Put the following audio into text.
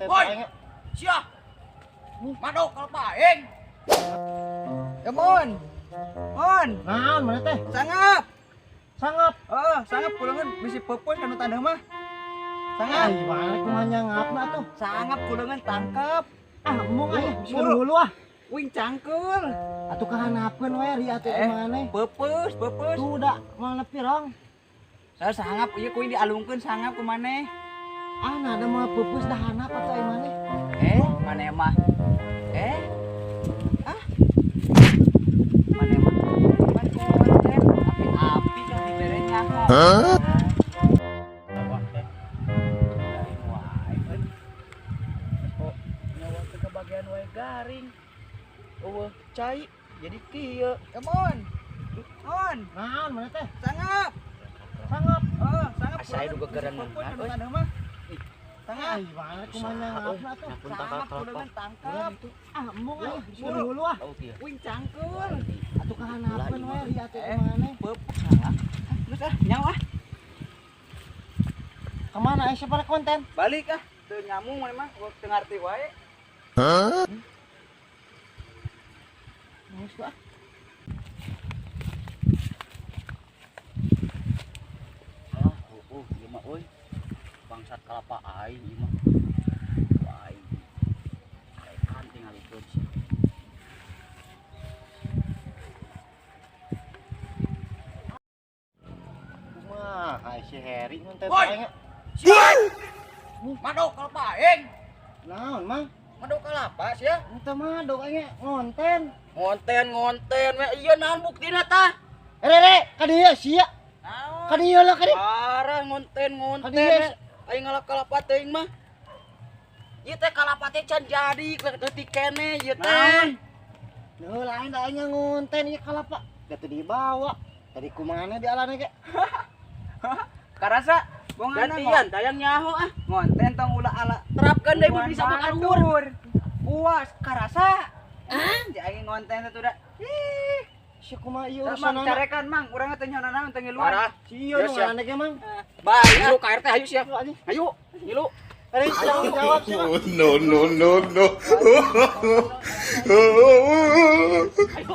Woi, sia. Madok kalapa aing. Ya mon. Mon, Naon mana teh? sangap. Sangap. Oh, sangap kulengan bisi peupeus kanu taneuh mah. Sangap. Ay, mana kumaha nyangapna atuh? Sangap kulengan tangkep. Ah, embung aya bisa Buru. hulu ah. Wing cangkul. Atuh kahanapkeun we ri atuh kumaha Peupeus, peupeus. Tuh da moal nepi rong. Saya sangap ieu kuing dialungkeun sangap ku maneh. Ah, nah ada moal peupeus da hanap atuh ai maneh. Maneh mah. Eh. Ah. Maneh mah. Pan konten api-api kan dibere nyaho. Hah? Garing wae euy. Oh, nyawa teh kebagian wae garing. Eueuh cai jadi kieu. Come on. On. Naon mana teh? Sangap. Sangap. Oh, sangap. Asa aya duga gerenengan, euy. Mah. Sangap. Ay, mana kumaha nyangapna atuh? Sangap kulengan tangkep. Ah, embung aya bisa Buru. hulu ah. Wing cangkul. Atuh kahanapkeun we ri atuh kumaha Peupeus sangap. Geus ah, nyawa ah. Kemana aya siapa konten? Balik ah. Teu nyamung maneh mah, teu ngarti wae. Geus ah. Alah, oh, ieu mah euy. Bangsat kalapa aing ieu mah. Wah, aing. Aing tingalikeun sia. Kumaha si Heri ngonten Woi. aing. Sia. Madok kalapa aing. Naon, Mang? Madok kalapa sia? Eta madok aing ngonten. Ngonten-ngonten we ieu naon buktina tah? Rere, ka dieu sia. Naon? Ka dieu lah ka dieu. Parah ngonten-ngonten. Ka dieu. Aing ngalap kalapa teuing mah. Ieu teh kalapa teh can jadi leutik keneh ieu teh. Nuh lain da aing ngonten ieu kalapa. Da teu dibawa. Tadi kumaha dialana ge? Karasa bongan Gantian tayang nyaho ah. Ngonten tong ulah ala. Terapkan deui mun bisa makan luhur. Puas karasa. Ah, aing ngonten teh da. Ih, Si kumaha ieu mang urusanana? carekan mang, urang teh nyaho naon teh ngiluan. Parah. Si ieu nu Ya, siap. ngaranna ge, Mang. Bae, ngilu ka RT hayu sia. Aduh, anjing. Hayu, ngilu. Heri tanggung jawab sih, Mang. No, no, no, no. Ayo.